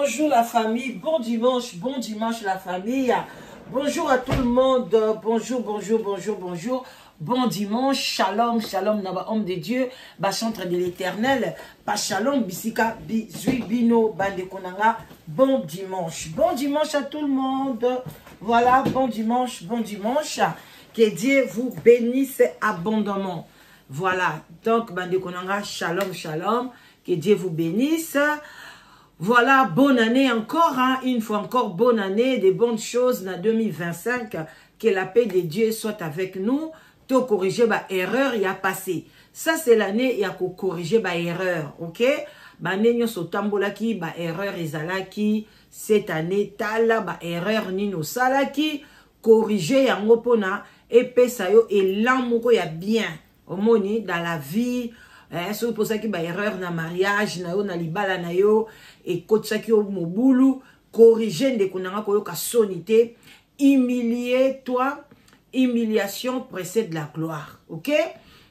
Bonjour la famille, bon dimanche la famille. Bonjour à tout le monde, bonjour, bonjour, bonjour, bonjour. Bon dimanche, shalom, shalom, naba homme de Dieu, ba chantre de l'éternel, ba shalom, bisika, bizui, bino, bande konanga. Bon dimanche, bon dimanche à tout le monde. Voilà, bon dimanche, bon dimanche. Que Dieu vous bénisse abondamment. Voilà, donc bande konanga, shalom, shalom. Que Dieu vous bénisse. Voilà, bonne année encore, hein, une fois encore, bonne année, des bonnes choses dans 2025. Que la paix de Dieu soit avec nous. To corriger ba erreur ya passé. Ça c'est l'année ya ko corriger ba erreur, OK? Ba nyonso otambolaki ba erreur ezalaki cette année tala ba erreur nini osalaki corriger yango mpona epesa yo élan moko ya bien omoni dans la vie eh, soki oposaki ba erreur na mariage na yo na libala na yo ekotisaki yo mobulu corriger ndeko na nga koyoka soni te. Humilie toi, humiliation précède la gloire, ok?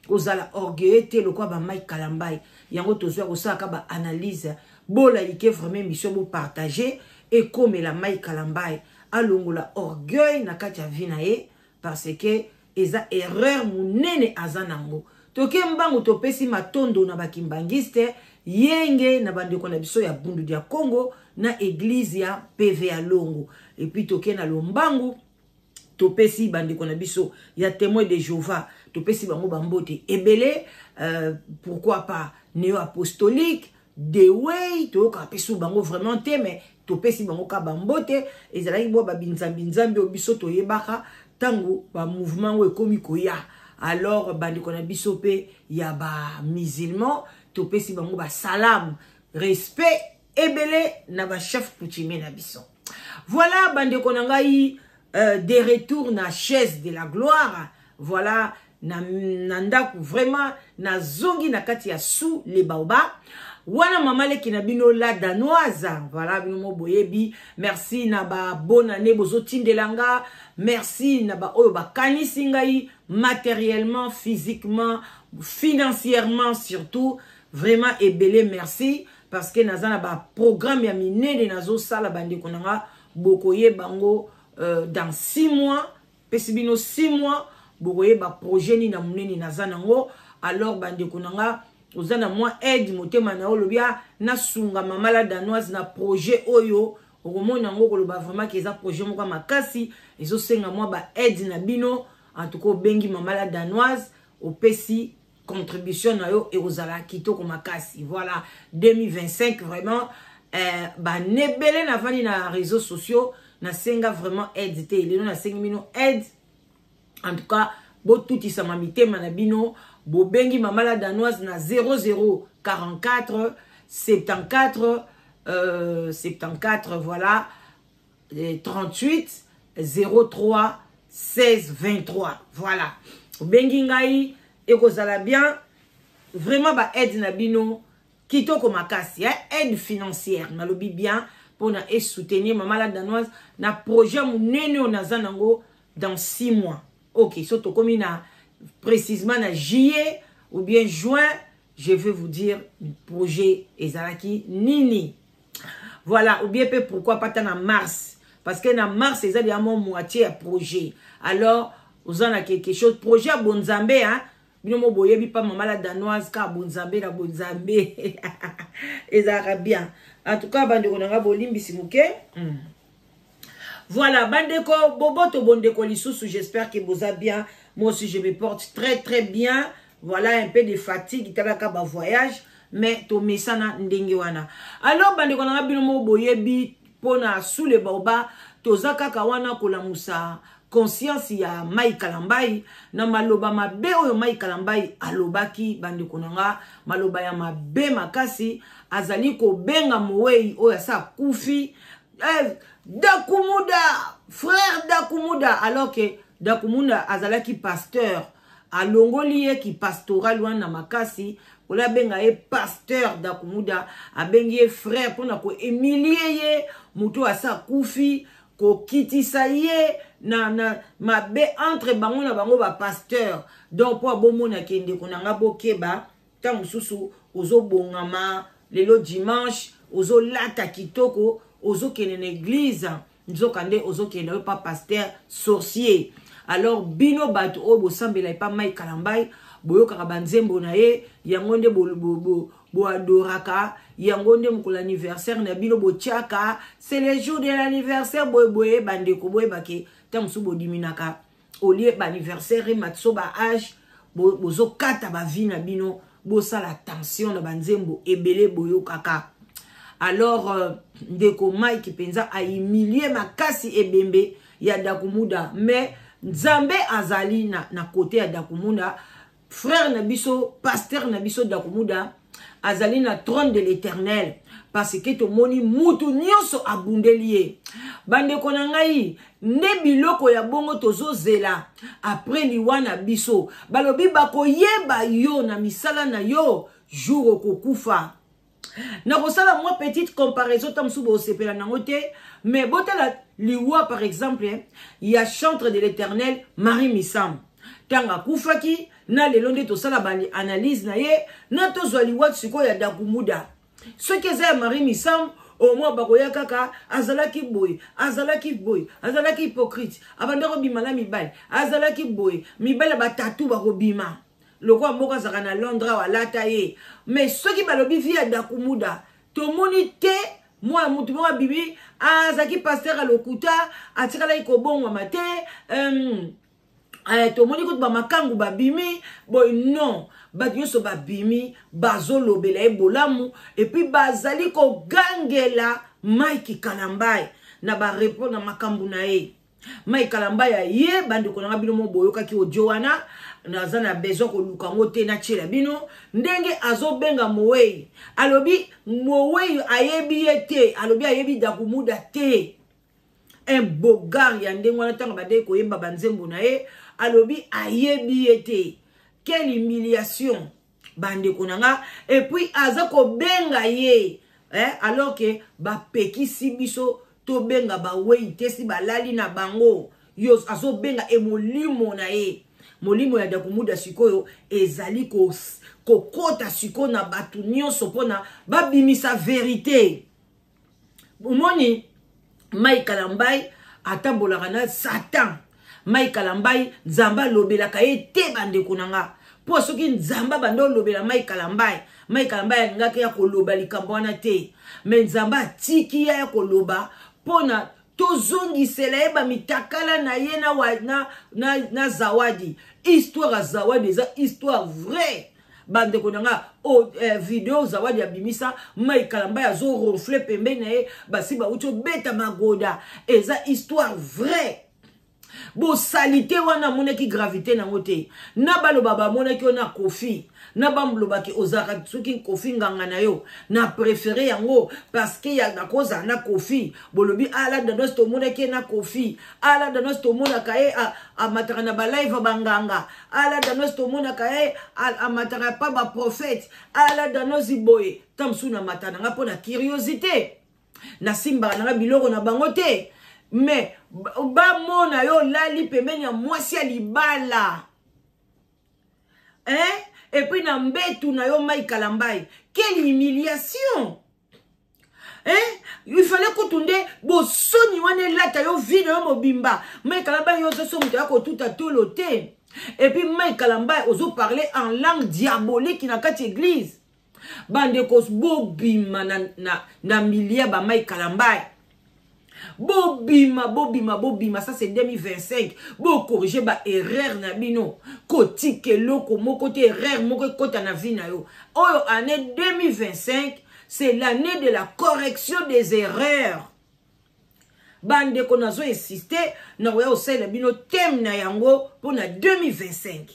Kozala orgueilleux te lokwa ba Mike Kalambai yango tozwa kosalaka ba analyse. Bolalike vraiment émission, bopartage ekomela Mike Kalambai alongola orgueil na kati ya vie na ye parce que eza erreur monene aza nango. Toke mbangu topesi matondo na bakimbangiste yenge na bandeko na biso ya Bundu dia Congo na église ya PV ya Longo. Et puis toke na lombangu topesi bandeko na biso ya témoin de Jéhovah, topesi bango bambote ebele, pourquoi pas néo apostolique the way toyoka apesi bango vraiment te, mais topesi bango ka bambote ezalaki bwa babinzambi nzambi oyo biso toyebaka ntango bamouvement yango ekomi koya. Alors bandeko na biso mpe ya bamusulman topesi bango basalam, respect ebele na bachef coutumier na biso. Voilà bandeko na ngai, de retour na chaise de la gloire. Voilà na ndako vraiment nazongi na kati ya sous les baobabs wana mama leki na bino la danoise. Voilà, bino mo boyebi. Merci na ba bonne année bozotindela nga, merci na ba oyo bakanisi ngai matériellement, physiquement, financièrement surtout, vraiment ebele merci parce que naza na ba programme ya minene nazosala. Bandeko na nga, bokoyeba yango dans 6 mois. Pesi bino 6 mois, bokoyeba projet nini na monene naza nango. Alors bandeko na nga, oza na mwa aide motema na yo olobi nasunga mama la danoise na projet oyo, okomona yango koloba vraiment ke eza projet moko ya makasi ezosenga mwa baaide na bino. En tout cas obengi mama la danoise, opesi contribution na yo, ekozala kitoko makasi. Voilà, 2025 vraiment, banebele navandi na réseaux sociaux nasenga vraiment aide te, lelo nasengi bino aide. En tout cas botutisama mitema na bino, bobengi mama la danoise na 0044 74 74, voilà, 38 03 16 23. Voilà, obengi ngai, ekozala bien vraiment. Baaide na bino kitoko makasi, eh? Aide financière nalobi bien mpona esoutenir mama la danoise na projet monene oyo naza nango dans 6 mois. Ok, so tokomi na précisément na juillet ou bien juin, je vais vous dire projet ezalaki nini. Voilà, ou bien mpe pourquoi pas ta na mars, parce que na mars eza deja mwa moitié ya projet. Alors oza na quelque chose, projet ya bonzambe, hein? Bino mo boyebi pa mama la danoise kaka bonzambe na bonzambe ezalaka bien. En tout cas bandeko na nga, bolimbisi moke. Voilà bandeko, boboto bondeko lisusu, j'espère que boza bien. Moi aussi je me porte très très bien. Voilà, un peu de fatigue talaka bavoyage, mais tomesana ndenge wana. Alors bandeko na nga, bino mo boyebi mpona sous le baobab toza kaka wana kolamusa conscience ya Mike Kalambai na maloba mabe oyo Mike Kalambai alobaki. Bandeko na nga, maloba ya mabe makasi, azali kobenga mowei oyo asa akufi, eh, Dakumuda, frère Dakumuda, alors que Dakumuda azalaki pasteur. Alongoli ye ki pastoral wana na makasi ola abenga ye pasteur Dakumuda, abengi ye frère mpona kohumilie ye, moto oyo asa akufi, kokitisa ye na mabe entre bango na bango bapasteur. Donc mpo abomonaki ndeko na nga, bokeba ntango mosusu ozobongama lelo dimanche. Ozolata kitoko, ozokende na église, nzokande ozokende oyo pa pasteur sorcier. Alors bino bato oyo bosambela epa Mike Kalambay, boyokaka banzembo na ye, yango nde boadoraka yango nde mokolo anniversaire na bino botiaka, c'est le jour de l'anniversaire, boye boye. Bandeko, boyebake ntango mosusu bodiminaka olie baanniversaire ematiso ba âge, bozokata bavie na bino. Bosala attention na banzembo ebele boyokaka. Alors ndeko Mike mpenza ahumilie makasi ebembe ya Dakumuda, mais Nzambe azali na côté ya Dakumuda. Frère na biso, pasteur na biso Dakumuda azali na trône de l'Éternel, parce que tomoni mutu nyonso abundeli ye. Bandeko na ngai, nde biloko ya bongo tozozela après liwa na biso. Balobi bakoyeba yo na misala na yo jour okokufa. Nakosala mwa petite comparaison, ta mosusu bosepela nango te, mais botala liwa par exemple ya chantre de l'Éternel Marie Misam, ntango akufaki na lelo nde tosala baanalyse na ye na tozwa liwa sikoyo ya Dakumuda. Soki eza ya Marie Misam, omoi bakoya kaka azalaki boye, azalaki boye, azalaki hypocrite, abanda kobima na mibali, azalaki boye, mibali ya batatu bakobima lokola moko azalaka na Londres awa alata ye. Mais soki balobi vie ya Dakumuda, tomoni te mwana mutu moko abimi azalaki pasteur ya lokuta, atikalaki kobongwama te. Tomoni kutu bamakangu babimi boye, non, bato nyonso babimi bazolobela ye bolamu, et puis bazali kogangela Mike Kalambay na barepo na makambo na ye. Mike Kalambay ya ye, bandeko nanga, bino mo boyokaki audio wana, naza na besoin koluka yango te, natiela bino ndenge azobenga mowei. Alobi mowei ayebi ye te, alobi ayebi Dakumuda te. Un bogar ya ndenge wana, ntango bandeki koyemba banzembo na ye, alobi ayebi ye te. Quelle humiliation, bandeko na nga! Et puis aza kobenga ye, eh, alors que bapekisi biso tobenga bawei te si balali na bango. Yo azobenga e molimo na ye, molimo ya Dakumuda sikoyo ezali kokota sikoyo na bato nyonso mpona babimisa vérité. Omoni, Mike Kalambay atambolaka na Satan. Mike Kalambay, Nzambe alobelaka ye te, bandeko na nga, mpo soki Nzambe abanda olobela Mike Kalambay, Mike Kalambay alingaki ya koloba likambo wana te. Mais Nzambe atiki ya koloba mpona tozongisela ye bamitakala na ye na Zawadi. Histoire ya Zawadi eza histoire vraie, bandeko na nga. Oh, video Zawadi abimisa, Mike Kalambay azoronfle pembeni na ye, basi bauti obeta magoda, eza histoire vraie. Bosali te wana amonaki gravité nango te. Na baloba bamonaki yo na Kofi, na balobaki ozalaka soki Kofi nganga na yo, na préféré yango parce que ya nakozala na Kofi. Bolobi ala danos, tomonaki ye na Kofi. Ala danos, tomonaka ye amataka na balive ya banganga. Ala danos, tomonaka ye amataka pa baprophète. Ala danosi boye, ta mosusu namata na nga mpo na curiosité, nasimbaka nanga biloko na bango te. Mais bamona yo olali pembeni ya mwasi ya libala, hein? Et puis na mbetu na yo, Mike Kalambay, quelle humiliation, hein? Il fallait kutu nde bosoni wana elata yo vie na yo mobimba. Mike Kalambay, yo ozoso moto ya kotuta tolo te. Et puis Mike Kalambay ozoparle en langue diabolique na kati église. Bandeko, bobima na milia ba Mike Kalambay, bobima, bobima, bobima. Ça c'est 2025, bocorrige baerreur na bino. Kotika eloko moko te, erreur moko ekɔta na vie na yo. Oyo année 2025, c'est l'année de la correction des erreurs. Bandeko, nazo insiste, nakoya kosalela bino thème na yango mpona 2025.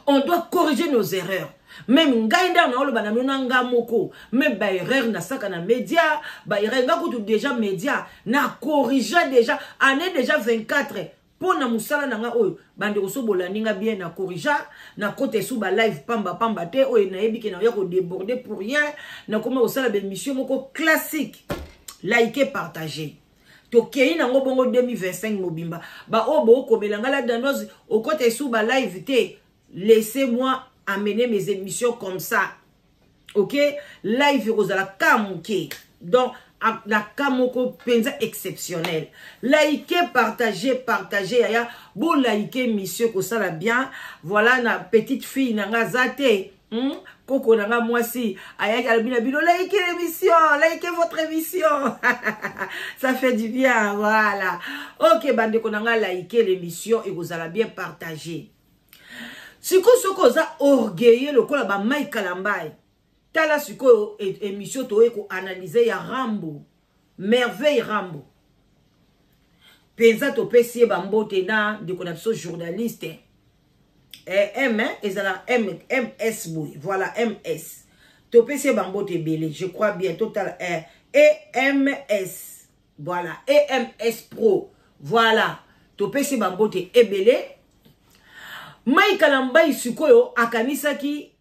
On doit corriger nos erreurs. Même ngai nde naoloba na bino na nga moko, même baerreur nasaka na média, baerreur nga kutu déjà média na corrige déjà année déjà 24 mpo na mosala na nga oyo. Bandeko, so bolandi nga bien, na corrigea, nakota esu balive pamba pamba te oyo nayebi ke naoya kodéborde pour rien. Nakoma kosala baémission moko classique, like, partage, tokei nango bongo 2025 mobimba. Baoyo bookomela ngai la danoise okota esu balive te, laissez-moi amener mes émissions comme ça. Ok, live ekozala ka moke, donc na ka moko mpenza exceptionnel. Like, partage, partage yaya, bolike monsieur, kosala bien. Voilà, na petite fille na nga aza te, Koko na nga mwasi ayaki, alobi na bino: "Like l'émission, like votre émission, ça fait du bien." Voilà, ok, bandeko na nga, like l'émission, ekozala bien partager. Sikoyo soki oza orgueilleux lokola bamai Kalambai, tala sikoyo émission toye koanalyser ya Rambo, Merveille Rambo. Mpenza topesi ye bambote na ndeko na biso journaliste M, ezala M, MS boye. Voilà, MS, topesi ye bambote ebele. Je crois bien, totala EMS, voilà, EMS Pro. Voilà, topesi bambote ebele. Mike Kalambai sikoyo akanisaki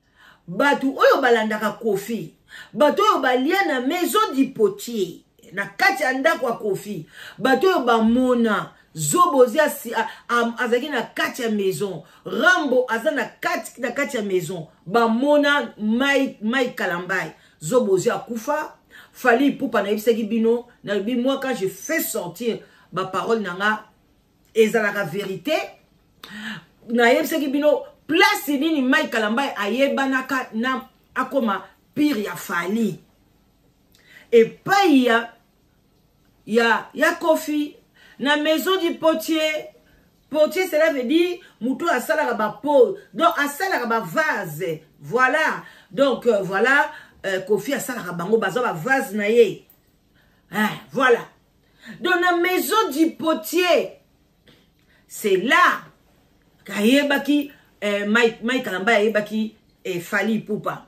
bato oyo balandaka Kofi, bato oyo balia na Maison du Potier, na kati ya ndako ya Kofi, bato oyo bamona Zobozi azalaki na kati ya maison, Rambo aza na kati ya maison, bamona Mike Kalambai. Zobozi akufa, Fally Ipupa. Nayebisaki bino, nalobi: moi, quand je fais sortir baparole na nga, ezalaka vérité. Nayebisaki bino place nini Mike Kalambai ayebanaka na akoma pire ya Fally epai ya Kofi na Maison du Potier. Potier, cela veut dire moto asalaka bapo, donc asalaka bavase. Voilà, donc voilà, Kofi asalaka bango, baza bavase na ye, hein. Voilà, donc na Maison du Potier, c'est là ayebaki Mike Kalambai ayebaki Fally Ipupa.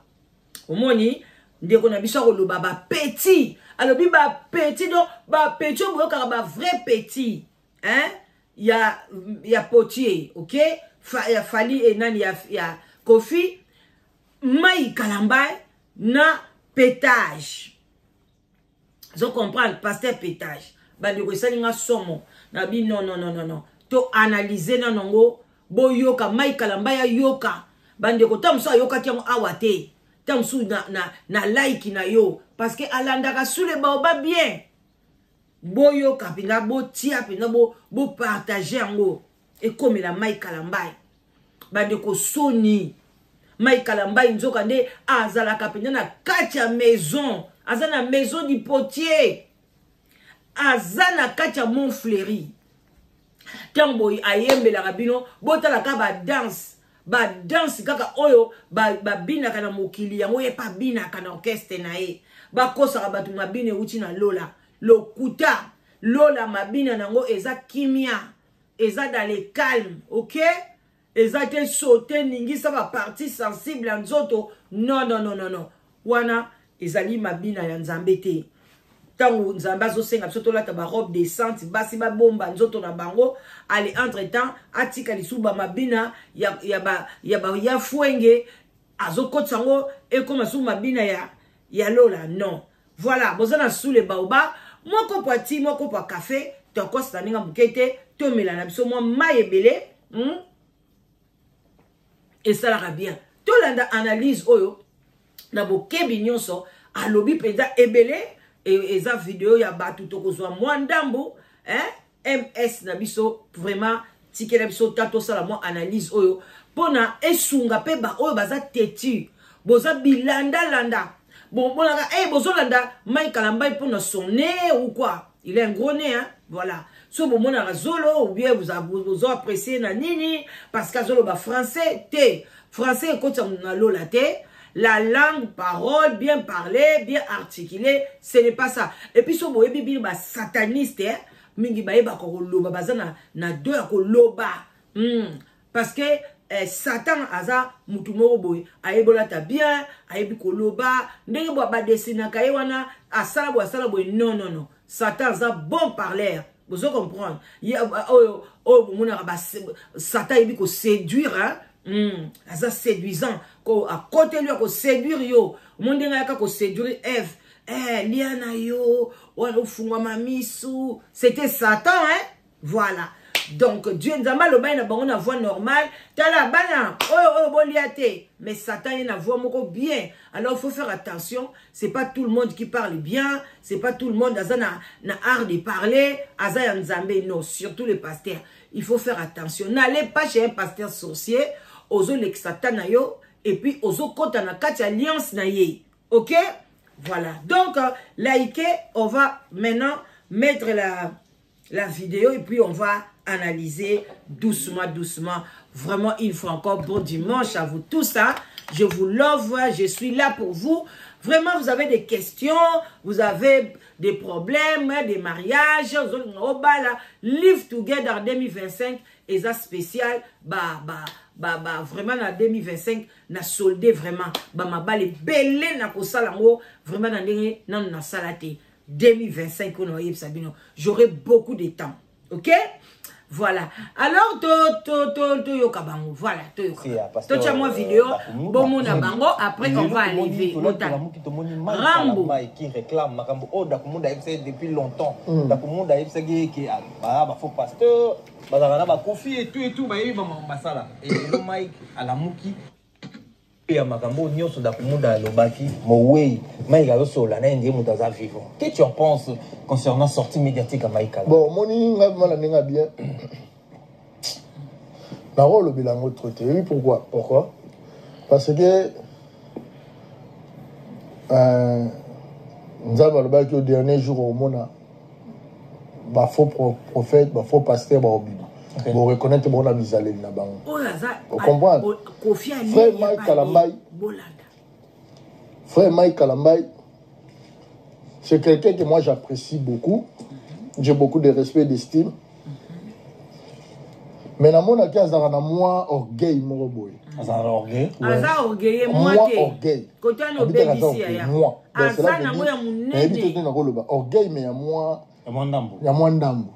Omoni ndeko na biso akoloba bapetits, alobi bapetits, donc bapetits oyo boyokaka, bavrai petit, hein? Ya potier, ok, ya Fally e nani ya Kofi, Mike Kalambai na pétage. Zo comprendre, pasteur pétage. Bandeko, esali nga somo na bi. Non, non, non, non, non, to analyse nano yango. Boyoka Mike Kalambai ayoka. Bandeko, ta mosusu ayokaki yango awa te, ta mosusu na like na yo, parce que alandaka Sous le baobab bien. Boyoka mpenza, botia mpenza, bopartage yango, ekomela Mike Kalambai. Bandeko, soni. Mike Kalambai nzoka nde azalaka mpenza na kati ya maison, aza na Maison du Potier, aza na kati ya Mont Fleury. Ntango boye ayembelaka bino, botalaka badanse, badanse kaka oyo babinaka na mokili yango, ye mpe abinaka na orchestre na ye. Bakosaka bato mabina euti na lola, lokuta. Lola, mabina nango eza kimia, eza dans le calme, ok? Eza te saute, ningisa bapartie sensible ya nzoto. Non, non, non, non, non, wana ezali mabina ya Nzambe te. Ntango Nzambe azosenga biso tolata barobe décente, basi babomba nzoto na bango, ale entre temps atika lisusu bamabina ya fwenge, azokotisa yango, ekóma susu mabina ya lola. Non. Voilà, boza na Sous le baobab. Mwa kopo ya ti, mwa kopo ya café, tokosala ndenge moke te, tomela na biso mwa mai ebele. Esalaka bien. Tolanda analyse oyo na bokebi nyonso. Alobi mpenza ebele, eza video ya bato, tokozwa mwa ndambo, eh? MS na biso vraiment tikela biso ta tosala mwa analyse oyo mpona esunga mpe baoyo baza têtu, boza bilandalanda. Bomonaka hey, bozolanda Mike Kalambai mpona son nez ou quoi? Il est un gros nez, hein? Voilà, so bomonaka zolo ou bien bozo apprécier na nini, parce que azoloba français te. Français ekotisa na lola te. La langue, parole, bien parler, bien articuler, ce n'est pas ça. Et puis so boyebi bino basataniste, eh? Mingi bayebaka koloba, baza na do ya koloba. Parce que Satan aza mutu moko boye, ayebi olata bien, ayebi koloba ndenge bo badesinaka ye wana, asala boye, asala boye. Non, non, non, Satan aza bon parleur. Bozo comprendre oyo oyo bomonaka, Satan ayebi koséduire, hein? Aza séduisant, ko akoteli yo, akoséduire yo. Omo ndenge ayaka koséduire Eve, lia na yo wana, ofungwama misu. C'était Satan, hein? Voilà. Donc Dieu, Nzambe alobaki na bango na voix normale: tala bana oyo, oyo bolia te. Mais Satan ye na voix moko bien. Alors faut faire attention, c'est pas tout le monde qui parle bien, c'est pas tout le monde aza na art de parler, aza ya Nzambe. Non, surtout les pasteurs, il faut faire attention. N'allez pas chez un pasteur sorcier. Ozolekisa ta na yo et puis ozokɔta na kati ya alliance na ye. Ok, voilà. Donc likez, on va maintenant mettre la vidéo et puis on va analyser doucement, doucement. Vraiment, il faut encore bon dimanche à vous tous, hein. Je vous love, je suis là pour vous. Vraiment, vous avez des questions, vous avez des problèmes, des mariages, obala, Live Together 2025, eza spécial, ba, ba, ba, ba, vraiment na 2025, na soldé vraiment, ba mabale ebele na kosala yango, vraiment na ndenge nanu nasala te. 2025, on oyebisa bino, j'aurai beaucoup de temps. Ok? Voilà. Alors, to, to, to, to yoka bango. Voilà, to yoka. To tia moi vidéo, bomona bango, après on va aller. Rambo. Qui réclame makambo oyo Dakumunda ayebisaki depuis longtemps. Dakumunda ayebisaki ke baa bafaux pasteur, bazalaka na bakofi et tout et tout, bayebi bamakambo basala. Lelo Mike alamuki ya makambo nyonso Dakumunda alobaki. Mowei Mike azosolola na ye ndie moto aza vivant. Que tu en penses concernant sortie médiatique ya Mike Kala? Bon, omoni ngai vraiment na ndenge ya bien, nakolobela yango trop te. Oyebi pourquoi? Pourquoi? Parce que Nzambe alobaki au dernier jour omona bafaux prophète, bafaux pasteur baobima, boreconnaître bango na bizaleli na bango. Oyo aza Ocomprendre? Kofi Ali. Frère Mike Kalambay. Bolanda. Frère Mike Kalambay, c'est quelqu'un que moi j'apprécie beaucoup. J'ai beaucoup de respect et d'estime, mais namonaki azalaka na mwa orgueil moko boye. Azala na orgueil? Aza orgueil mwa Mwa te. Orgueil. Kote wana Abitaka aza obebisi orgueil yaya. mwa. Donc, cela Aza veut nango dire, ya nayebi te monene. te nakoloba orgueil, mais ya mwa Ya mwa ndambo. Ya mwa ndambo.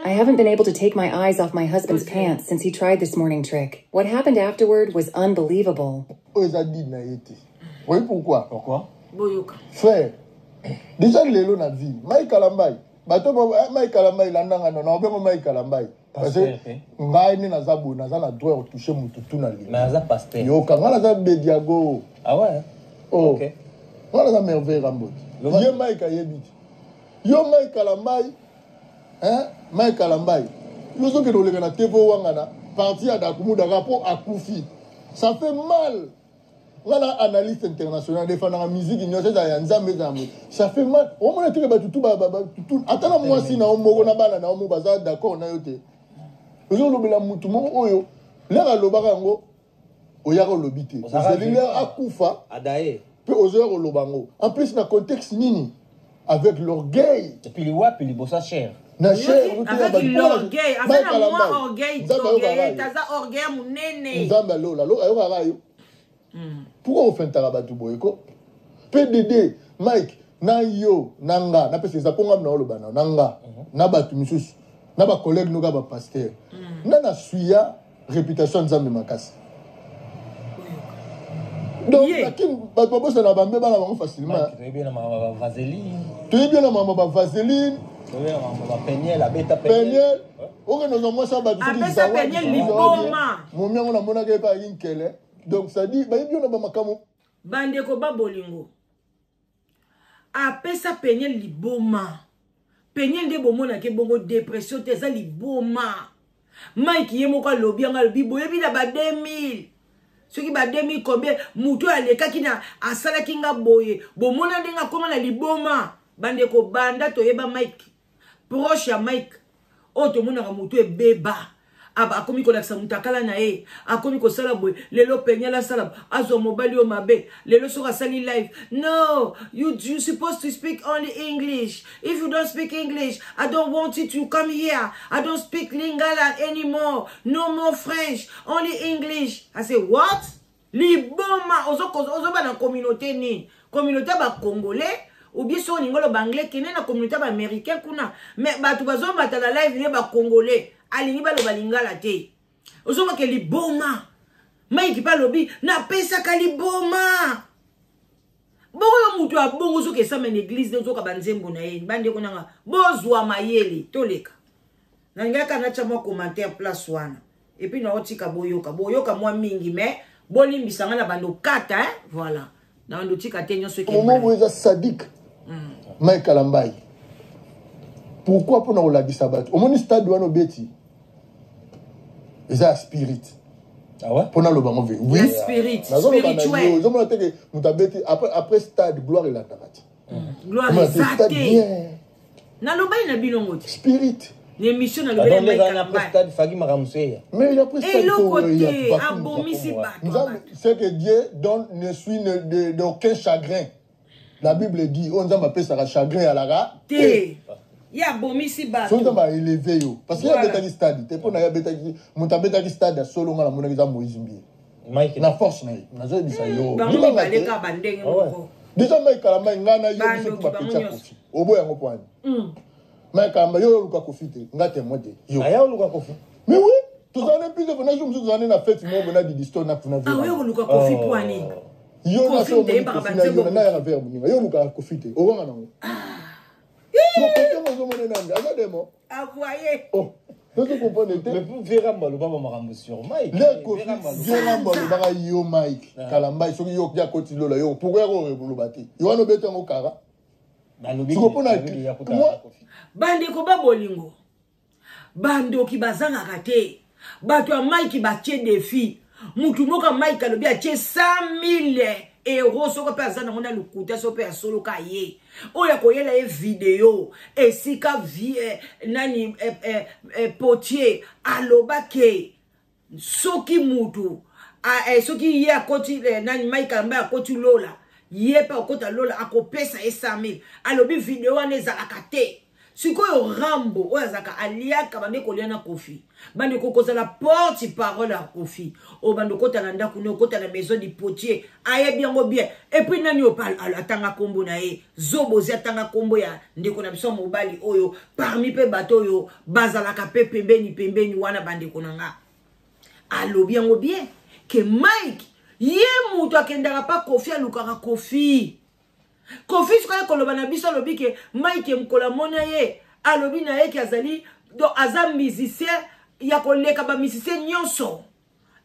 I haven't been able to take my eyes off my husband's pants since he tried this morning trick. What happened afterward was unbelievable. Oyo eza dine na ye te. Oyebi pourquoi? Pourquoi? Boyoka. Frère, déjà lelo na vie, Mike Kalambai, bato Mike Kalambai landanga no na obengo Mike Kalambai parce Pasteur, que eh? Ngai nde naza boye, naza na droit ya kotouche motu tu na Mais lingi. aza pasteur. Yoka, ngai naza bediago. Ah ouais? Oh. Ok. Ngai naza Merveille Ramboti. Loba. Ye Mike ayebi te. Yo Mike Kalambai, hein? Mike Kalambai, yo ozokende koleka na TV owangana parti ya Dakumudaka mpo akufi, ça fait mal. Nga na analyste international, defandaka musique nyonso, ezala ya Nzambe, ezala moto. Ça fait mal. Omona teke bato tu tu, ata na mwasi na yo moko, na bana na yo moko baza d'accord na yo te. Ozolobela mutu moko oyo lere alobaka yango, oyaka olobi te. Ozalaka ozeli vivant. Lere akufa Adaye. Mpe ozoya koloba yango en plus na contexte nini? Avec l'orgueil. Et puis liwapi liboso ya chair. Na chair. Avec l'orgueil, aza na mwa orgueil, orgueil, aza orgueil ya monene. Nzambe alola ayokaka yo. Pourquoi ofentaka bato boye ko? Mpe Mike, na yo na nga, napesa eza mpo nga na oloba na nga na bato misusu, na bacollègue noka bapasteur, nga na suya réputation ya Nzambe makasi. Donc lakini bato babosana bambe bana bango facilement. Mike, toyebi na makambo ya bavaseline. Toyebi na mama bavaseline. Toyebi na makambo ya bapeniel, abeta Peniel. Peniel, okende ozwa mwasi ya bato soki Apesa zawadi, Peniel soki liboma. zawadi, momi yango namonaka ye mpe ayaki nkele. Donc c'est-à-dire bayebi yo na bamakambo. Bandeko babolingo, apesa Peniel liboma. Peniel nde bomonaki bongo dépression te, eza liboma. Mike ye moko alobi yango, alobi boyebi na ba 2000, soki ba 2000 combien, motu oyo alekaki na asalaki nga boye, bomona ndenge akóma na liboma. Bandeko, banda toyeba Mike, proche ya Mike oyo tomonaka motu ebeba, akomi kolakisa moto akala na ye, akomi kosala boye. Lelo Peniel asala, azwa mobali oyo mabe. Lelo soki asali live: "No, you supposed to speak only English. If you don't speak English, I don't want you to come here. I don't speak Lingala anymore, no more French, only English." I say, "What?" Liboma. Ozoba na communauté nini? Communauté ya bacongolais ou bien soki olingi oloba anglais, kende na communauté ya baaméricain kuna. Mais bato bazomata na live ne bacongolais, alingi baloba lingala te. Ozomake liboma. Mike mpe alobi napesaka liboma bongo. Yo moto ya bongo, soki esama na église nde ozoka banzembo na ye. Bandeko nanga, bozwa mayele, toleka. Nalingaki natya mwa commentaire place wana et puis naotika boyoka boyoka mwa mingi, mais bolimbisa nga na bando kata, hein? Voilà, na bando tika te nyonso. Moment oyo eza sadique. Mike Kalambayi, pourquoi? Mpona kolakisa bato, omoni stade wana obeti eza ya spirit. Ah ouais? Mpona aloba ngo ve. Oui, spirit. Spirituel. Ozomona te ke moto abeti après stade, gloire elandaka te. Gloire eza te. Nalobaki na bino ngo te. Spirit. Na émission nalobeli. Stade faki makambo seya. Mais il a pris stade. Eloko te, abomisi bato. C'est que Dieu donne ne suit d'aucun chagrin. La Bible dit oyo Nzambe apesaka chagrin alaka te. Ye abomisi bato. So Nzambe aélevé yo parce que ye abetaki stade te. Mpo na ye abetaki, moto abetaki stade ya solo, nga namonaki eza Moïse Mbiye na force na ye. Nazoyebisa yo. Bango mibale kaka bandenge moko. Déjà Mike Kalambayi, ngai na yo, biso tu bapeti ya Kofi, oboya yango po ani? Mike Kalambayi, yo oluka Kofi te, nga témoin te, yo. Aya oluka Kofi. Mais oui, tozala ne plusieurs fois na jour mosusu, tozala ne na fête moko na Didistone na kuna. Ah, oyo koluka Kofi po ani? Yo na so omoni Kofi na yo na yaka vers moninga, yo olukaka Kofi te, owanga nango. Kofi yango ozomona nani aza demo. Avoye. Oh, tozo comprendre te. Mais pour Veramba alobaka makambo sur Mike. Le Kofi Veramba alobaka yo Mike Kalambayi, soki yo ya koti lola yo, pourquoi yako oloba te? Yo wana obeti yango kara. Siko mpona bandeko ba bolingo, bandoki bazangaka te. Bato ya Mike batie défi. Mutu moko ya Mike alobi atie 100 000 euro, soko mpe aza nango na lokuta, soko mpe asoloka ye oyo akoyela ye video esika vie nani potier alobake soki mutu soki ye akoti nani, Mike Kalambayi akoti lola, ye mpe akota lola, akopesa ye 100 000. Alobi video wana ezalaka te. Sikoyo Rambo oyo azalaka aliaka bande kolia na Kofi, bandeko kozala porte parole ya Kofi, oyo bando okota na ndako ne, okota na maison du potier, ayebi yango bien. Et puis nani oyo atanga nkombo na ye? Zobozi atanga nkombo ya ndeko na biso ya mobali oyo parmi mpe bato oyo bazalaka mpe pembeni pembeni wana. Bandeko na nga, alobi yango bien ke Mike ye moto akendaka mpa Kofi, alukaka Kofi. Kofi sikoyo koloba na biso, alobi ke Mike mokolo amona ye, alobi na ye ke azali, donc aza musicien ya koleka bamusicien nyonso.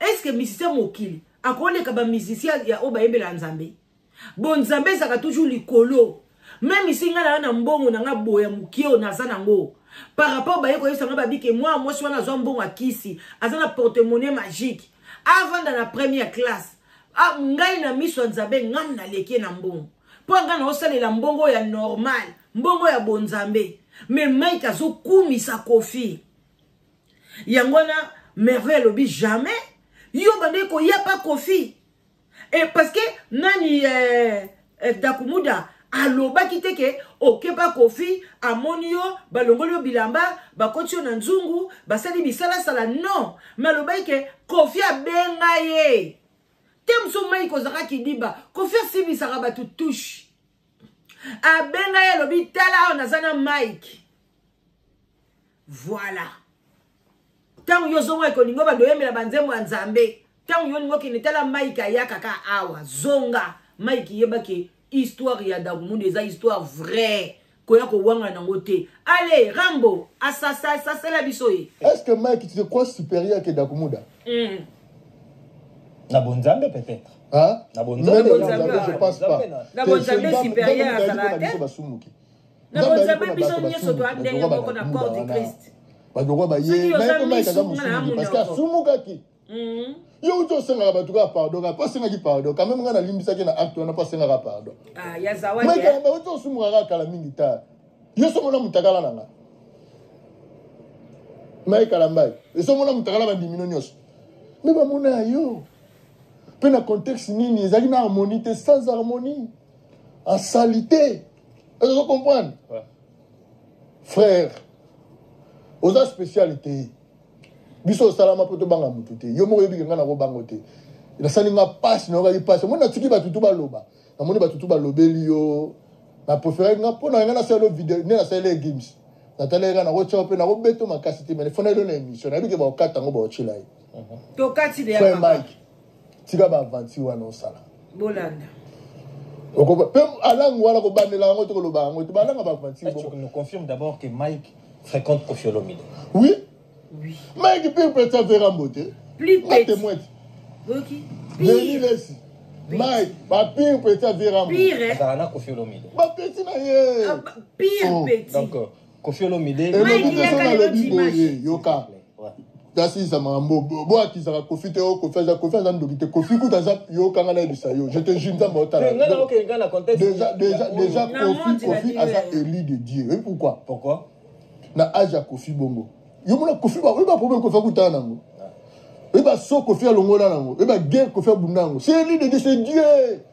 Est ce que musicien mokili akoleka bamusicien ya oyo bayembela Nzambe? Bon, Nzambe ezalaka toujours likolo. Même isi ngai naa na mbongo na nga boya mokie oyo naza nango, par rapport baye koyebisa nga babike mwana mwasi wana azwa mbongo akisi, aza na porte-monnaie magique, avanda na première classe. Ah, ngai na miso ya Nzambe, ngai naleki ye na mbongo, mpo ngai naosalela mbongo ya normal, mbongo ya bonzambe. Mais Mike azokumisa Kofi. Yango wana Merveille alobi jamais yo bandeki koya pa Kofi. E parce que nani Dakumuda alobaki te ke okepa Kofi, amoni yo, balongoli yo bilamba, bakoti yo na nzungu, basali bisalasala. Non, mais alobaki ke Kofi abenga ye te. Mosu Mike ozalaka kidiba, Kofi asimbisaka bato touche, abenga ye, alobi tala awa naza na Mike. Voilà, ntango yo ozonga ekolingo bando oyembela banzembo ya Nzambe, ntango yo olingi okende, tala Mike ayaka ka awa, zonga. Mike, yebaki histoire ya Dakumuda eza histoire vraie, koya kowanga nango te. Ale Rambo asasela biso ye. Est ce que Mike, tu te crois supérieur que Dakumuda? Na bonzambe peut-être. Hein? Na bonzambe. Je pense pas. Na bonzambe supérieur azala te. Biso basumuki. Na bonzambe, biso nyonso toa ndenge moko na corps du Christ. Bato baye Mike aza mosumuki parce que asumukaki. Yo uti osengaka bato kaka pardon, kaka po asengaki pardon. Quand même ngai nalimbisaki na acte wana po asengaka pardon. Mike uti osumukaka kaka kala mingi ta. Yo somona mutakala na nga Mike Kalambayi, esomona mutakala bandimino nyonso me bamona ya yo mpe na contexte nini? Ezalaki na harmonie te, sans harmonie, en salité. Ozo comprendre? Ouais. Frère, oza spécialité, biso osalama mpo tobanga motu te. Yo moko oyebike ngai nakobango te. Nasali nga mpasi, nayokaki mpasi. Omoni, natiki bato tu baloba, namoni bato tu balobeli yo. Na préféré nga mpo na ngai nasala video nde nasaleli games, natalaki nga nakotya mpe nakobeta makasi te, mais fona elo na émission, nayebi ke bakokata yango, bakotyela ye. Tokati de. Frère Mike, tika baaventure wana osala. Bolanda. Mpe alangu wana kobandela yango te, koloba yango te, balanga baaventure. Tu nous confirme d'abord que Mike Fréquente Koffi Olomide. Oui. Oui. Mike pire petit aza Rambo te. Plus Nga petit. témoin te. Oyoki? Denis Pire. Lessi. Mike, ba pire petit aza Rambo. Pire, eh? Azala na Koffi Olomide. Ba petit na ye. Ah, pire Oh. petit. Donc, Koffi Olomide. Elobi Mike, te yaka soki lelo alobi dimanche. boye yoka. Ouais. Nasilisa makambo bo akisaka Koffi te oyo Koffi aza Koffi aza ndoki te Koffi kuta aza yoka nga nayebisa yo je te jure Nzambe otala. Te, nga na okende nga na contexte Déjà, ya- déjà, ya oyo. déjà Na Koffi, monde, Koffi na aza Dieu. élu de Dieu. Et pourquoi? Pourquoi? Na âge ya Koffi bongo. Yo mona Koffi ba oyeba problème Koffi akutana nango. Oyeba so Koffi alongola nango. Oyeba guerre Koffi abunda nango. C'est élu de Dieu, c'est Dieu.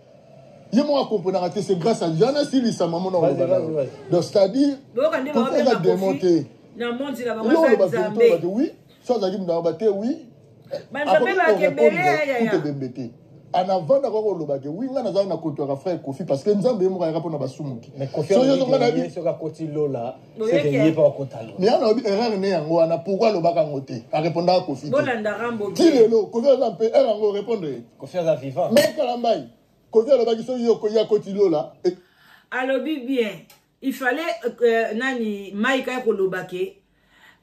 Ye moko akomprenaka te, c'est grâce à Dieu. Wana asilisa mama na Vas-y, oloba vas-y, nango. vas-y. Donc c'est-à-dire Boyoka nde Koffi aza baobenga démon Koffi te. na monde na bango Eloko aza oloba vérité Nzambe. oloba te oui. So azalaki moto aloba te oui. Banzambe Akoki bake ebele, korépondre ya, ya. kutu ebembe te. En avant d'avoir koloba ke oui nga nazali na kotoyaka frère Koffi parce que Nzambe ye moko ayaka mpona basumuki. Mais Koffi So yo zonga na Olomide, bi ye soki akoti Lola, Boyoki, c'est que ye eh. mpe akota Lola. mais yana obi erreur ne yango wana pourquoi alobaka yango te arépondaka Koffi te. Bolanda Rambo Ti bien. lelo Koffi aza mpe erreur yango répondre ye. Koffi aza vivant. Mais Kalambayi Koffi alobaki soki yo ye akoti Lola e- Alobi bien. Il fallait nani Mike aya koloba ke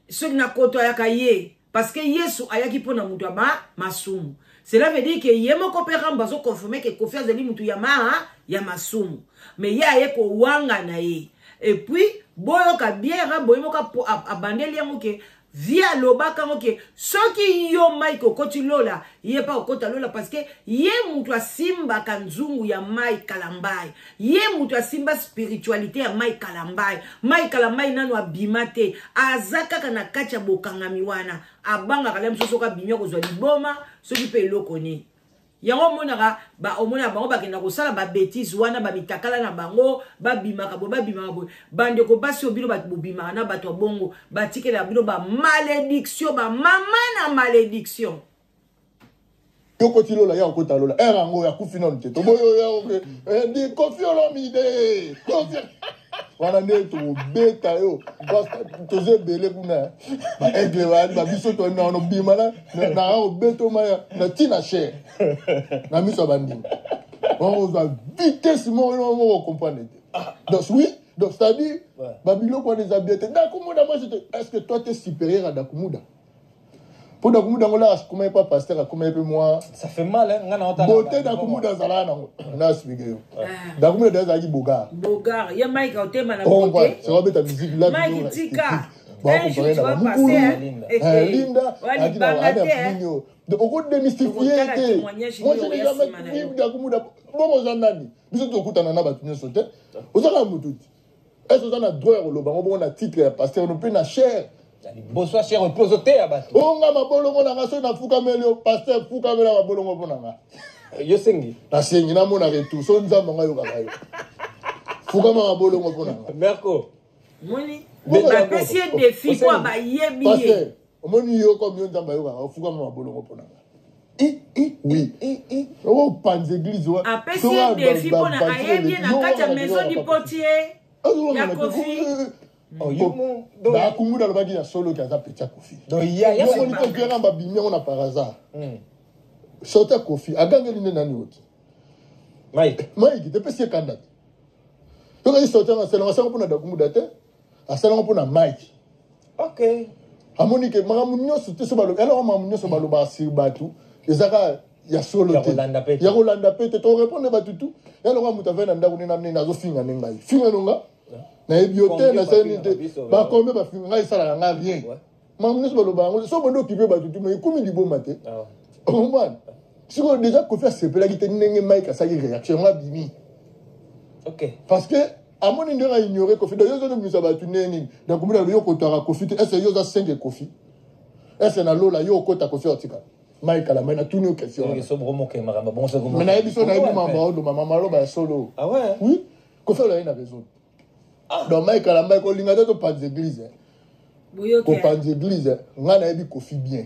soki na koto ayaka ye parce que Yesu ayaki mpona moto ya ba masumu. Cela veut dire que ye moko mpe Rambo azoconfirme ke Koffi azali motu ya ma ya masumu. Mais ye aye kowanga na ye. Et puis boyoka bien Rambo ye moko abandeli yango ke vie alobaka yango ke soki yo Mike okoti Lola, ye pa okota Lola parce que ye motu asimbaka nzungu ya Mike Kalambayi. Ye motu asimba spiritualité ya Mike Kalambayi. Mike Kalambayi nanu abima te, aza kaka na kati ya bokangami wana. Abangaka le mosusu soki abimi akozwa liboma, soki mpe eloko nini. Yango omonaka ba omonaka bango bakenda kosala ba bêtise wana, ba mitakala na bango, babimaka boye, babimaka boye. Bandeko basi oyo bino bato bobimaka na bato ya bongo, batikela bino ba malédiction, ba mama na malédiction. Yo koti Lola, ya okota Lola. Erreur yango ya kufi nanu te. Toboyo ya oke. Eh, di Koffi Olomide. Koffi. Wana nde tobeta yo. Parce que toza ebele kuna, eh. Ba aigle ba, ba biso to na ono bima na, na, na obeta ma ya, na tina cher. Na miso ya bandimi. Wana ozwa vitesse moko, yo moko comprendre te. Donc oui, donc c'est-à-dire, Ouais. ba biloko wana eza bien te. Dakumuda, moi je te, est-ce que toi t'es supérieur à Dakumuda? Pour Dakumuda, on l'a, comment il pas pasteur, comment il peut moi. Ça fait mal, hein, nga na otala Beauté ba- Dakumuda azalaka nango. Na expliqué yo. Ah. Dakumuda azalaki bogar. Bogar, ye Mike otema na Oh, beauté. ouais, c'est vrai, ta musique là, Mike vidéo, Tika. esthétique. Bon, Un on jour, comparait tu na vas ba passer, mukulu. hein. Linda. Eh, Eh, eh. Linda, Ouais, azalaki na libanga ba- te, hein. nini oyo. Donc, oko démystifier Okotala te. témoignage Moi, nini je n'ai oyo jamais nsima na vu yo. Dakumuda. Bongo oza nani? Biso tokutana na bato nyonso te. Ozaka motu te. Est-ce oza na droit ya koloba ngo bongo na titre ya pasteur, no mpe na chair? Ya liboso ya chair, mpe ozoteya bato. Onga mabolongo na nga soki nafukameli yo, pasteur, fukamela mabolongo mpo na nga. Yo sengi. Nasengi, namona retour. So nzambe nga yokaka yo. Fukama mabolongo mpo na nga. Merco. Moni? Bongo Bapesi ye défi Osengi. po bayebi ye. Pasteur, omoni yo comme yo nzambe ayokaka, ofukama mabolongo mpo na nga. I, i, Oui. i, i. Okopanza église wana. Apesi ye défi mpona ayebi ye na kati ya maison du potier ya Koffi. Oh, yo mo- donc- Dakumuda alobaki ya solo ke aza petit ya Koffi. Donc, ya, ya, Yomoni mpo Pierre babimi yango na par hasard. Sorti ya Koffi, agangeli nde nani oti? Mike. Mike, tepesi ye kanda te. Soki sorti yango asalango, asalango mpona Dakumuda te, asalango mpona Mike. Ok. Amoni ke makambo nyonso te so baloba, eloko makambo nyonso balobaka sur bato, ezaka ya solo Ya te. kolanda pe te. Ya kolanda pe te. To répondre bato tu. Ya lokola moto avandi na ndako nde na nini, azofinga nde ngai. Finga no nga. Nayebi yo te, Combien nasali nini te. bafinga biso, Bakombe bafinga ngai, esalaka nga rien. Ouais. Makambo nyonso baloba yango, so bonde okipe bato tu, mais ekomi liboma te. Ah. Comprendre? Sikoyo déjà Koffi asepelaki te ndenge Mike asalaki réaction, yango abimi. Ok. Parce que amoni ndenge aignore Koffi. Donc yo ozobimisa bato ndenge nini? Donc omona yo kotwaka Koffi te. Est-ce que yo oza 5 Koffi? Est-ce que na Lola yo okota Koffi otika? Mike Kalambayi, natuni yo question Donc, wana. so bro moke makambo, bon, so bro Mais nayebi so, nayebi Pourquoi, mama en fait? oloba, mama aloba ya solo. Ah ouais? Oui, Koffi aloba ye na raison. Donc Mike Kalambayi kolinga te topanza église, hein. Boyoki, hein. Kopanza église, hein. Nga nayebi Koffi bien.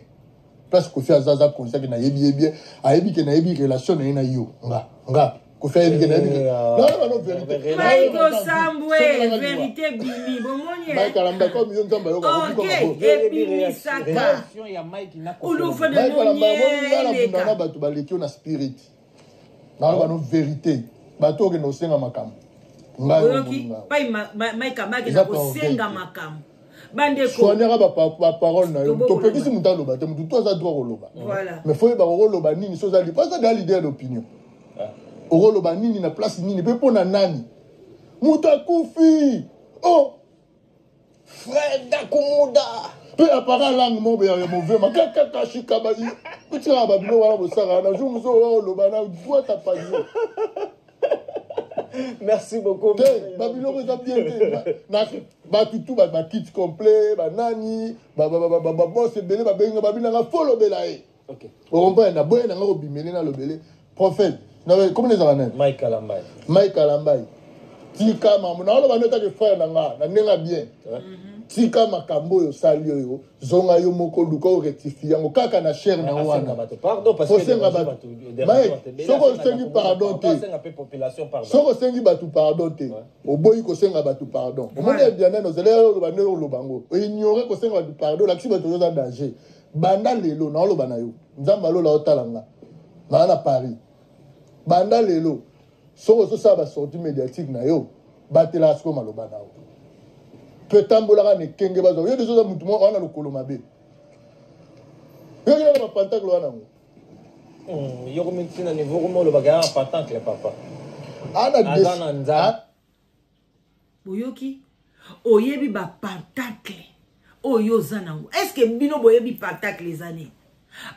Place Koffi aza, aza conscient ke nayebi ye bien. Ayebi ke nayebi relation na ye na yo. Nga, nga. Koffi ayebi ke nayebi ke- Eh, ah. Non, non, non, vérité. Mike Mike Nayebi Osambwe, na nga vérité bimi. Bomoni, hein? Mike Kalambayi, comme yo nzambe ayoka, Ok, okoki kaka bo- ebimisaka. Réaction ya Mike na Koffi Ulufa de Mike Kalambayi, omoni nga na Nonier, bunda na eleka. bato baleki yo na spirit. Naloba no vérité. Bato okende kosenga makambo. Ngai Oyoki, omoni nga. pai Mike Kalambayi Eza akenda pa orgueil kosenga te. makambo. Bandeko, soignaka baparole na yo. Tobo Topekisi koloba. moto aloba te, motu to aza droit koloba. Voilà. Mais faut yeba okoloba nini. So oza aza deya leader d'opinion, okoloba nini na place nini mpe mpo na nani? Moto akufi o Frère Dakumuda. Mpe apara langue moko boye ya movema kakaka shikaba otikaka babilo wana bosaka na jour mosusu oya oloba na droite apanio. Merci beaucoup. Te, babiloko eza bien te. Bato tu bakit complet, banani, babos ebele babenga babinanga, fo lobela ye. Ocomprendre? Naboye nanga kobimele, nalobele prophète komi ezalaka nani? Mike Kalambay. Mike Kalambay, tika mambo naoloba nde otaki frère na nga na ndenge ya bien. Tika makambo oyo osali oyo, zonga yo moko, luka orectifie yango kaka na chaire na Asenga wana. bato pardon parce que Kosenga déranger bato. Déranger Mike, bato ebele, soki asenga osengi Dakumuda pardon pardon, te. asenga pe population pardon. Soki osengi bato pardon te, oboyi kosenga bato pardon, omoni ya nani ozali oloba nde oloba yango, oignore kosenga bato pardon, olakisi bato oza danger. Banda lelo naoloba na yo, Nzambe alola otala nga naa na Paris. Banda lelo, soki ozosala basortie médiatique na yo, batelaka sikoyo maloba na yo mpe tambolaka na ekenge. Bazwa yo deja, oza motu moko wana lokolo mabe, yoki nana bapantakle wana yango. Yo komi ntina niveau komi olobaka ya patacle papa. Ana Aza na Nzambe. Boyoki, oyebi bapentacle oyo oza nango? Est-ce bino boyebi pentacle eza nini?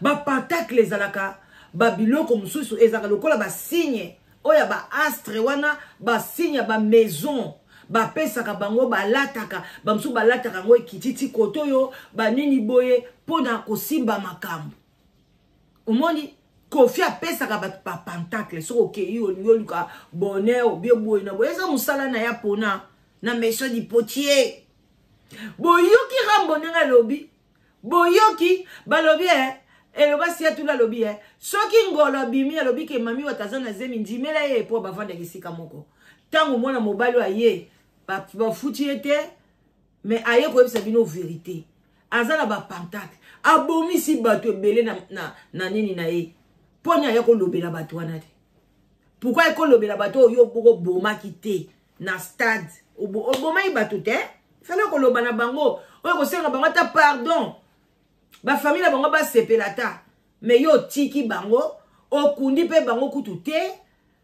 Bapentacle ezalaka babiloko mosusu, ezalaka lokola basigne oyo ya baastre wana, basigne ya bamaison bapesaka bango, balataka, bamosusu balataka yango ekiti ti kote oyo banini boye mpona kosimba makambo. Omoni, Kofi apesaka bato bapentacle. Soki okei, olingi oluka bonheur, obie boye na boye, eza mosala na ya pona na maison du potier. Boyoki Rambo ndenge alobi? Boyoki balobi e eloba siatula, alobi e soki ngolo abimi, alobi ke mami wata aza na zemi, ndimela ye po bavandaka esika moko. Ntango mwana mobali oyo aye, bafuti ye te, mais aye koyebisa bino vérité, aza na bapentacle, abomisi bato ebele na nini na ye. Mponi aya kolobela bato wana te? Pourquoi aye kolobela bato oyo bokobomaki te na stade? Obomaki bato te, fale koloba na bango oyo kosenga bango ata pardon, bafamille na bango basepela ta. Mais yo otiki bango, okundi mpe bango kutu te.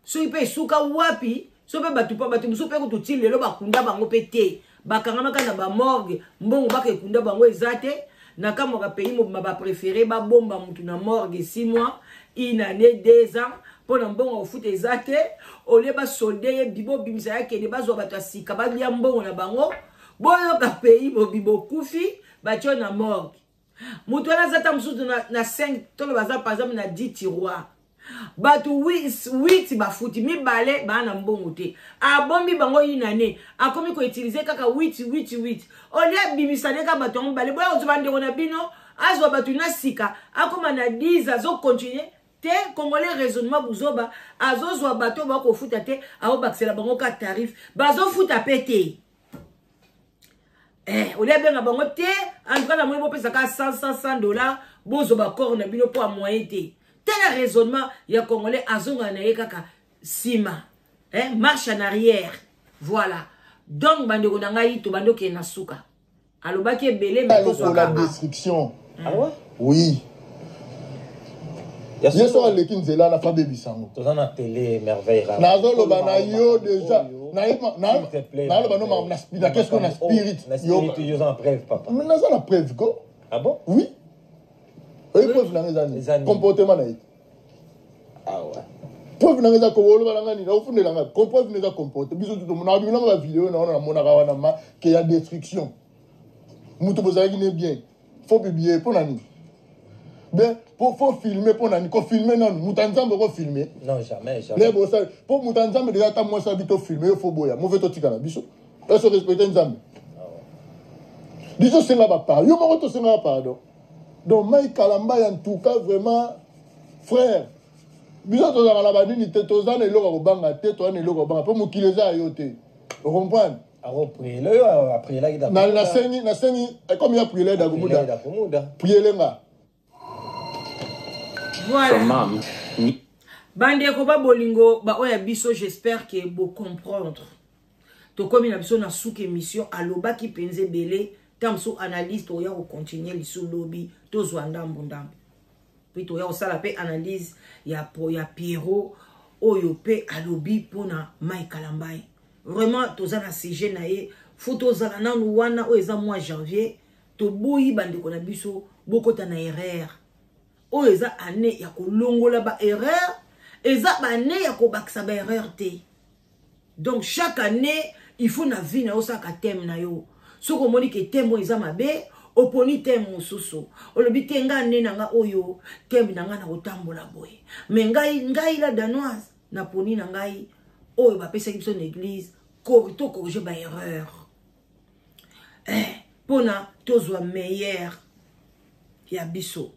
Soki mpe esuka wapi, so mpe bato mpo bato mosusu mpe kutu ti lelo bakunda bango mpe te, bakangamaka na bamorgue, mbongo baka ekunda bango eza te. Na kamwaka, pays mobima bapréféré babomba mutu na morgue 6 mois, une année, 2 ans, mpo na mbongo kofuta eza te. Olie basolde ye, bobimisa ye, akende, bazwa bato ya sika balia mbongo na bango. Boyoka, pays mobimba okufi, batio na morgue. Moto wana aza ta mosusu na 5, tolo baza par exemple na 10 tiroir, bato 8 bafuti, mibale baa na mbongo te, abombi bango inane, akomi koutiliser kaka 8 8 8. Olie abimisa nde kaka bato yango mibale, boya kozwa bandeko na bino, azwa bato na sika, akóma na 10, azocontinue te. Congolais, raisonnement buzoba. Azozwa bato oyo bakofuta te, aobakisela bango ka tarif, bazofuta mpe te. Olie abenga bango te, en tout cas namoni bopesaka 100 100 100 dollar, bozwa bacorps na bino mpo ya moyen te. Tala raisonnement ya Congolais, azongana na ye kaka nsima, marche en arrière. Voilà, donc bandeko na ngai, tobandi okende na suka. Alobaki ebele, mais Lokola tozwaka destruction. Ah ouais? Oui. Ya ye soki solo, aleki nzela na fa bebisa yango. Toza na télé Merveille Rama. Nazoloba na yo déjà. S'il te plaît, Naloba no makambo na qu'est-ce qu'on a spirit. Na spirit, yo oza na preuve, papa? Naza na preuve ko. Ah bon? Oui, oyi preuve nanga eza Eza nini? nini? Comportement na ye. Ah ouais. Preuve nanga eza koloba nanga nini, ofundela nga preuve na eza comporte biso tu nabiminanga bavideo na wana, namonaka wana ma ke ya destruction. Moto bozalaki ne bien, faut publier mpo na nini? Bien, po faut filmer mpo na nini? Kofilme nanu moto ya Nzambe, okofilme? Non, jamais, jamais. Le bosali mpo moto ya Nzambe deja, ata mwasi abi tofilme yo, fo boya move, totika na biso eso respecte Nzambe. Biso osenga bapardon, yo moko tosengaka pardon. Donc Mike Kalamba, en tout cas vraiment frère, biso tozalaka na banini te, toza na eloko ya kobanga te, toza na eloko ya kobanga mpo mokili eza ya yo te, ocomprendre? Akopriele oyo aprielaki. Nasengi comme ya priele Dakumuda. Dakumuda. Priele nga. Voilà. From mom. Bandeko babolingo baoyo ya biso, j'espère ke bocomprendre. Tokomi na biso na suka émission. Alobaki mpenza ebele. Ntango mosusu analyse tokoya kocontinue lisu lobi, tozwa ndambo ndambo. Mpe toya kosala mpe analyse ya, ya Pierrot oyo mpe alobi mpona Mike Kalambay. Vraiment toza na sujet na ye, fo tozala nanu wana. Oyo eza mois janvier, toboyi bandeko na biso bokota na erreur. Oyo eza année ya kolongola ba erreur, eza ba année ya kobakisa ba erreur te. Donc chaque année, il faut na vie na yo osalaka thème na yo. Soki omoni ke thème oyo eza mabe, oponi thème mosusu. Olobi te, ngai nde na nga oyo thème na ngai na kotambola boye. Mais ngai, ngai la Danoise, naponi na ngai oyo bapesaki biso na église, to corriger ba erreur mpona tozwa meilleur ya biso.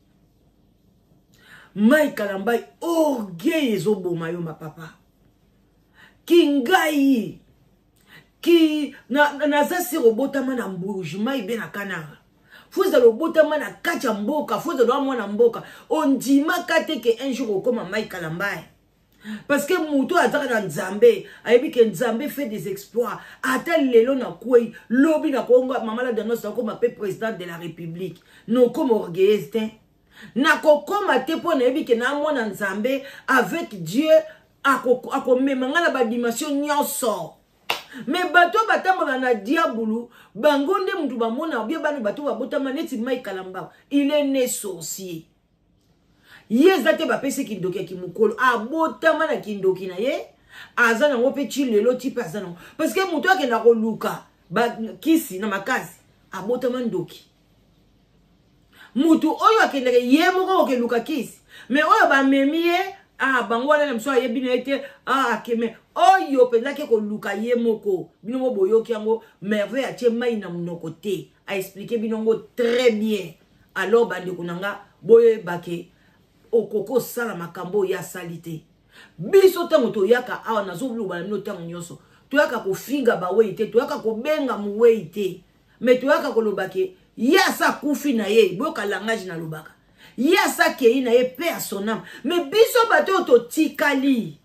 Mike Kalambay, orgueil ezoboma yo, mapapa. Kingai ki naza sir, obotama na Mbuji-Mayi be na Kananga, fo ezala obotama na kati ya mboka, fo ezala mwana mboka. Ondimaka te ke un jour okóma Mike Kalambay, parce que moto oyo azaka na Nzambe ayebi ke Nzambe fait des exploits. Ata lelo nakwei, lobi nakonga mama la Danoise, nakoma mpe président de la République. Nokoma orgueilleuse te, nakokoma te, mpo nayebi ke na mwana Nzambe, avec Dieu akomema ngai na badimension nyonso. Me bato oyo batambola na diabulu, bango nde mutu bamona bie bana. Bato babotama neti Mike Kalambay, il est né sorcier. Ye eza te bapesi kindoki ya kimokolo, abotama na kindoki na ye, aza nango mpe ti lelo, ti mpe aza nango, parce que moto akenda koluka bakisi na makasi, abotama ndoki. Mutu oyo akendeke ye moko kokeluka kisi, me oyo bamemi ye, ah, bango wana na mosusu ayebi na ye te. Ah, akeme oyo mpenza ake koluka ye moko. Bino mo boyoki yango, Merveille atie mai na monoko te, aexplike bino yango très bien. Alors bandeko na nga, boyebake okoki osala makambo oyo asali te. Biso ntango toyaka awa, nazoloba na bino ntango nyonso, toyaka kofinga bawei te, toyaka kobenga mowei te, me toyaka koloba ke ye asa akufi na ye. Boyoka langage nalobaka, ye asa akei na ye, paix à son âme. Me biso bato oyo totikali,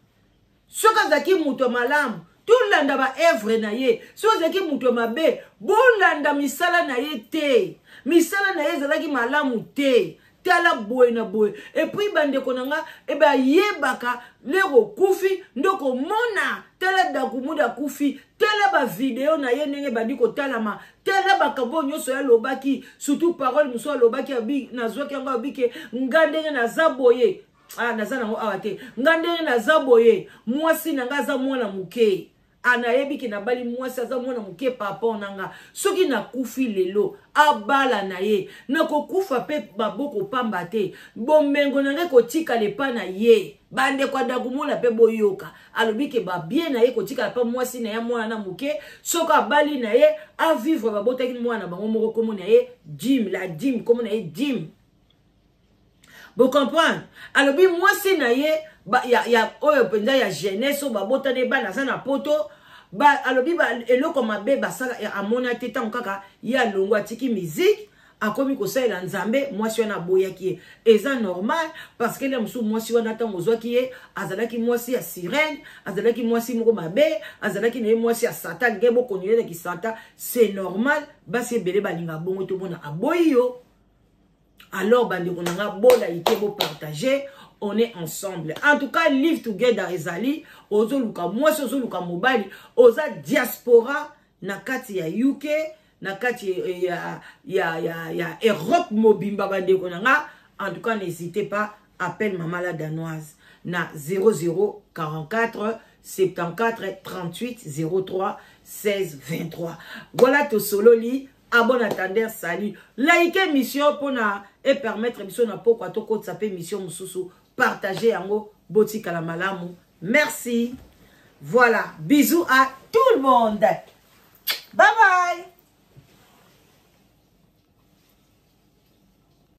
soki azalaki moto ya malamu, tolanda baevre na ye. Soki azalaki moto ya mabe, bolanda misala na ye te. Misala na ye ezalaki malamu te, tala boye na boye. Et puis bandeko na nga, e bayebaka lero okufi nde okomona. Tala Dakumuda akufi, tala bavideo na ye ndenge ebandi kotalama, tala makambo oyo nyonso ye alobaki, surtout parole mosusu alobaki, abi nazwaki yango, abi ke nga ndenge naza boye, ah, naza nango awa te, nga ndenge naza boye, mwasi na nga aza mwana moke, anayebi ke nabali mwasi aza mwana moke, papa na nga soki nakufi lelo, abala na ye, nakokufa mpe maboko pamba te, bomengo na ngai kotikala epa na ye. Bandeko ya Dakumona mpe boyoka, alobi ke babie na ye kotikala mpa mwasi na ye mwana na moke, soki abali na ye avivre. Babotaki mwana bango moko, kombo na ye Jim, la Jim, kombo na ye Jim. Bocomprendre, alobi mwasi na ye ba, ya, ya, oyo mpenza ya jeunesse oyo babotani ye bana, aza na poto ba, alobi ba, eloko mabe basala amona te. Ntango kaka ye alongo, atiki miziki, akomi kosalela Nzambe, mwasi wana aboyaki ye. Eza normal, parce que le mosusu mwasi wana, ntango ozwaki ye, azalaki mwasi ya sirene, azalaki mwasi moko mabe, azalaki na ye mwasi ya Satan, alingaki bokonile na kisanta. C'est normal, basi ebele balinga bongo. Tomona aboyi yo. Alors bandeko na nga, bolike, bopartage, on est ensemble. En tout cas, live together ezali. Ozoluka mwasi, ozoluka mobali, oza diaspora na kati ya UK, na kati ya Europe mobimba, bandeko na nga, en tout cas, n'hésitez pas, appelle mama la Danoise na 0044 74 38 03 16 23. Voilà, tosololi. À bon entendeur, salut. Like émission mpona epermettre biso na pokwa tokotisa mpe émission mosusu. Partage yango, botikala malamu, merci. Voilà, bisous à tout le monde, bye bye.